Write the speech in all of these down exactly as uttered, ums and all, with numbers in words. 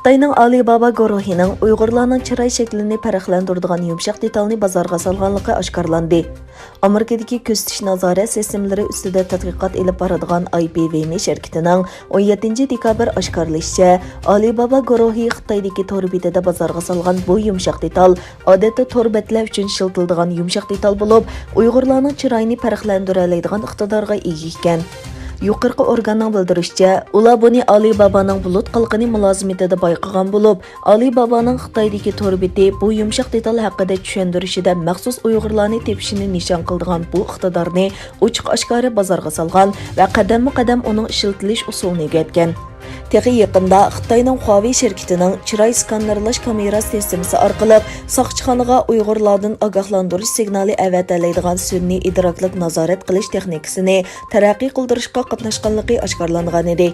خىتاينىڭ ئالىبابا گۇرۇھىنىڭ ئۇيغۇرلارنىڭ چىراي شەكلىنى پەرقلەندۈرىدىغان يۇمشاق دېتالنى بازارغا سالغانلىقى ئاشكارىلاندى. ئامېرىكىدىكى كۆزىتىش نازارەت سىستېمىلىرى ئۈستىدە تەتقىقات ئېلىپ بارىدىغان ئاي بى ۋېيمى شىركىتىنىڭ ئون يەتتىنچى دېكابىر ئاشكارىلىشىچە، ئالىبابا گۇرۇھى خىتايدىكى تور بېتىدە بازارغا سالغان بۇ يۇمشاق دېتال ئادەتتە تور بەتلەر ئۈچۈن ئىشلىتىلىدىغان يۇمشاق دېتال بولۇپ، ئۇيغۇرلارنىڭ چىرايىنى پەرقلەندۈرەلەيدىغان ئىقتىدارغا ئىگە ئىكەن. يۇقىرىقى ئورگاننىڭ بىلدۈرۈشىچە، ئۇلار بۇنى ئالىبابانىڭ بۇلۇت قالقىنى مۇلازىمىتىدە بايقىغان بولۇپ، ئالىبابانىڭ خىتايدىكى تور بېتى بۇ يۇمشاق دېتال ھەققىدە چۈشەندۈرۈشىدە مەخسۇس ئۇيغۇرلارنى تېپىشىنى نىشان قىلىدىغان بۇ ئىقتىدارنى ئوچۇق-ئاشكارا بازارغا سالغان ۋە قەدەممۇ قەدەم ئۇنىڭ ئىشلىتىلىش ئۇسۇلىنى ئۆگەتكەن. تېخى يېقىندا خىتاينىڭ خۇاۋېي شىركىتىنىڭ چىراي سكانېرلاش كامېرا سىستېمىسى ئارقىلىق ساقچىخانىغا ئۇيغۇرلاردىن ئاگاھلاندۇرۇش سىگنالى ئەۋەتەلەيدىغان سۈنئىي ئىدراكلىق نازارەت قىلىش تېخنىكىسىنى تەرەققىي قىلدۇرۇشقا قاتناشقانلىقى ئاشكارىلانغانىدى.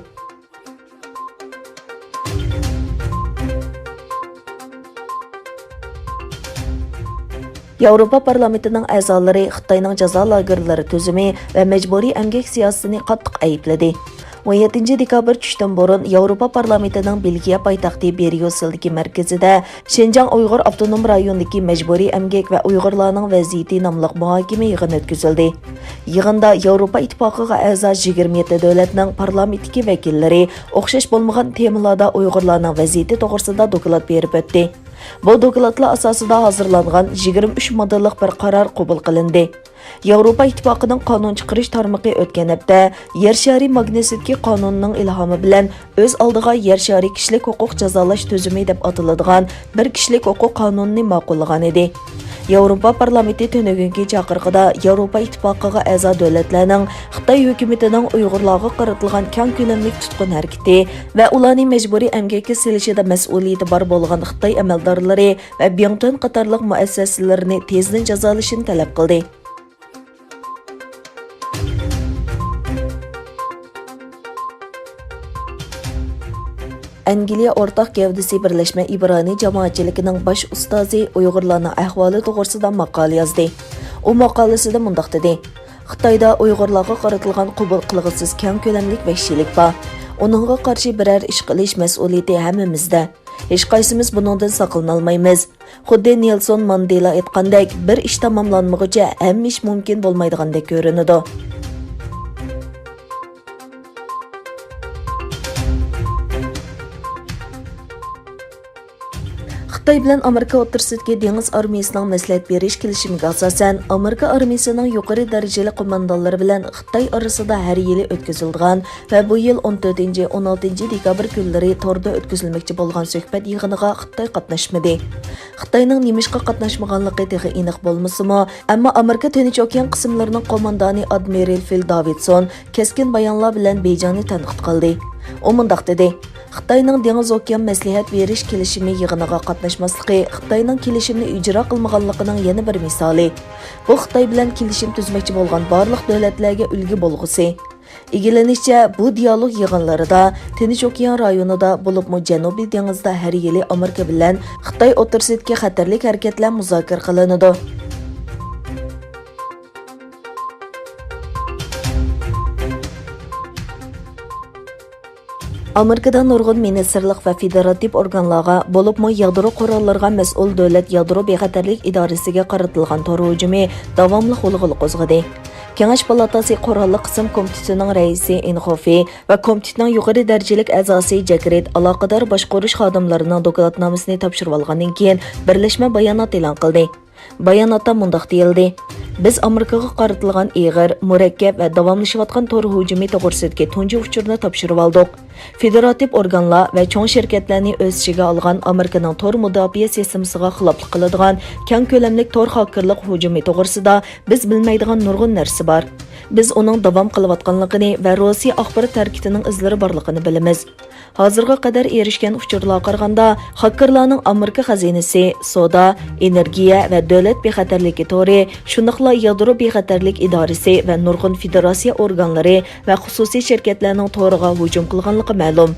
ياۋروپا پارلامېنتىنىڭ ئەزالىرى خىتاينىڭ جازا لاگېرلىرى تۈزۈمى ۋە مەجبۇرىي ئەمگەك سىياسىتىنى قاتتىق ئەيىبلىدى. ئون يەتتىنچى دېكابىر چۈشتىن بۇرۇن ياۋروپا پارلامېنتىنىڭ بېلگىيە پايتەختى بريۇسسېلدىكى مەركىزىدە شىنجاڭ ئۇيغۇر ئاپتونوم رايونىدىكى مەجبۇرىي ئەمگەك ۋە ئۇيغۇرلارنىڭ ۋەزىيىتى ناملىق مۇھاكىمە يىغىنى ئۆتكۈزۈلدى. يىغىندا ياۋروپا ئىتتىپاقىغا ئەزا يىگىرمە يەتتە دۆلەتنىڭ پارلامېنتتىكى ۋەكىللىرى ئوخشاش بولمىغان تېمىلاردا ئۇيغۇرلارنىڭ ۋەزىيىتى توغرىسىدا دوكلات بېرىپ ئۆتتى. بۇ دوكلاتلار ئاساسىدا ھازىرلانغان يىگىرمە ئۈچ ماددىلىق بىر قارار قوبۇل قىلىندى. ياۋروپا ئىتتىپاقىنىڭ قانۇن چىقىرىش تارمىقى ئۆتكەن ھەپتە يەر شارى ماگنىتسكىي قانۇنىنىڭ ئىلھامى بىلەن ئۆز ئالدىغا يەر شارى كىشىلىك ھوقۇق جازالاش تۈزۈمى دەپ ئاتىلىدىغان بىر كىشىلىك ھوقۇق قانۇنىنى ماقۇللىغان ئىدى. ياۋروپا پارلامېنتى تۈنۈگۈنكى چاقىرىقىدا ياۋروپا ئىتتىپاقىغا ئەزا دۆلەتلەرنىڭ خىتاي ھۆكۈمىتىنىڭ ئۇيغۇرلارغا قارىتىلغان كەڭ كۆلەملىك تۇتقۇن ھەرىكىتى ۋە ئۇلارنى مەجبۇرىي ئەمگەككە سېلىشىدا مەسئۇلىيىتى بار بولغان خىتاي ئەمەلدارلىرى ۋە بياڭتۈەن قاتارلىق مۇئەسسەسىلىرىنى تېزدىن جازالىشىنى تەلەپ قىلدى. ئەنگلىيە ئورتاق گەۋدىسى بىرلەشمە ئىبرانىي جامائەتچىلىكىنىڭ باش ئۇستازى ئۇيغۇرلارنىڭ ئەھۋالى توغرىسىدا ماقالە يازدى. ئۇ ماقالىسىدە مۇنداق دېدى: خىتايدا ئۇيغۇرلارغا قارىتىلغان قوبۇل قىلغۇسىز كەڭ كۆلەملىك ۋەھشىيلىك بار. ئۇنىڭغا قارشى بىرەر ئىش قىلىش مەسئۇلىيىتى ھەممىمىزدە. ھېچقايسىمىز بۇنىڭدىن ساقلىنالمايمىز. خۇددى نېلسون ماندېلا ئېيتقاندەك، بىر ئىش تاماملانمىغۇچە ھەممە ئىش مۇمكىن بولمايدىغاندەك كۆرۈنىدۇ. خىتاي بىلەن ئامېرىكا ئوتتۇرىسىدىكى دېڭىز ئارمىيىسىنىڭ مەسلىھەت بېرىش كېلىشىمىگە ئاساسەن، ئامېرىكا ئارمىيىسىنىڭ يۇقىرى دەرىجىلىك قوماندانلىرى بىلەن خىتاي ئارىسىدا ھەر يىلى ئۆتكۈزۈلىدىغان ۋە بۇ يىل ئون تۆتىنچى، ئون ئالتىنچى دېكابىر كۈنلىرى توردا ئۆتكۈزۈلمەكچى بولغان سۆھبەت يىغىنىغا خىتاي قاتناشمىدى. خىتاينىڭ نېمىشقا قاتناشمىغانلىقى تېخى ئېنىق بولمىسىمۇ، ئەمما ئامېرىكا تىنچ ئوكيان قىسىملىرىنىڭ قوماندانى ئادمىرال فىل داۋىدسون كەسكىن بايانلار بىلەن بېيجىڭنى تەنقىد قىلدى. ئۇ مۇنداق دېدى: خىتاينىڭ دېڭىز ئوكيان مەسلىھەت بېرىش كېلىشىمى يىغىنىغا قاتناشماسلىقى خىتاينىڭ كېلىشىمنى ئىجرا قىلمىغانلىقىنىڭ يەنە بىر مىسالى. بۇ خىتاي بىلەن كېلىشىم تۈزمەكچى بولغان بارلىق دۆلەتلەرگە ئۈلگە بولغۇسى. ئىگىلىنىشىچە، بۇ دىيالوگ يىغىنلىرىدا تىنچ ئوكيان رايونىدا، بولۇپمۇ جەنۇبىي دېڭىزدا ھەر يىلى ئامېرىكا بىلەن خىتاي ئوتتۇرىسىدىكى خەتەرلىك ھەرىكەتلەر مۇزاكىرە قىلىنىدۇ. ئامېرىكىدا نۇرغۇن مىنىستىرلىق ۋە فېدېراتىپ ئورگانلارغا، بولۇپمۇ يادرو قوراللىرىغا مەسئۇل دۆلەت يادرو بىخەتەرلىك ئىدارىسىگە قارىتىلغان تور ھۇجۇمى داۋاملىق غۇلغۇلا قوزغىدى. كېڭەش پالاتاسى قوراللىق قىسىم كومىتېتىنىڭ رەئىسى ئېنخوفى ۋە كومىتېتنىڭ يۇقىرى دەرىجىلىك ئەزاسى جەكرىت ئالاقىدار باشقۇرۇش خادىملىرىنىڭ دوكلاتنامىسىنى تاپشۇرۇۋالغاندىن كېيىن، بىرلەشمە بايانات ئېلان قىلدى. باياناتتا مۇنداق دېيىلدى: بىز ئامېرىكىغا قارىتىلغان ئېغىر، مۇرەككەپ ۋە داۋاملىشىۋاتقان تور ھۇجۇمى توغرىسىدىكى تۇنجى ئۇچۇرنى تاپشۇرۇۋالدۇق. فېدېراتىپ ئورگانلار ۋە چوڭ شىركەتلەرنى ئۆز ئىچىگە ئالغان ئامېرىكىنىڭ تور مۇداپىئە سىستېمىسىغا خىلاپلىق قىلىدىغان كەڭ كۆلەملىك تور خاككېرلىق ھۇجۇمى توغرىسىدا بىز بىلمەيدىغان نۇرغۇن نەرسە بار. بىز ئۇنىڭ داۋام قىلىۋاتقانلىقىنى ۋە روسىيە ئاخبارات ھەرىكىتىنىڭ ئىزلىرى بارلىقىنى بىلىمىز. ھازىرغا قەدەر ئېرىشكەن ئۇچۇرلارغا قارىغاندا، خاككېرلارنىڭ ئامېرىكا خەزىنىسى، سودا، ئېنېرگىيە ۋە دۆلەت بىخەتەرلىكى تورى، شۇنداقلا يادرو بىخەتەرلىك ئىدارىسى ۋە نۇرغۇن فېدېراتسىيە ئورگانلىرى ۋە خۇسۇسىي شىركەتلەرنىڭ تورىغا ھۇجۇم قىلغانلىقى مەلۇم.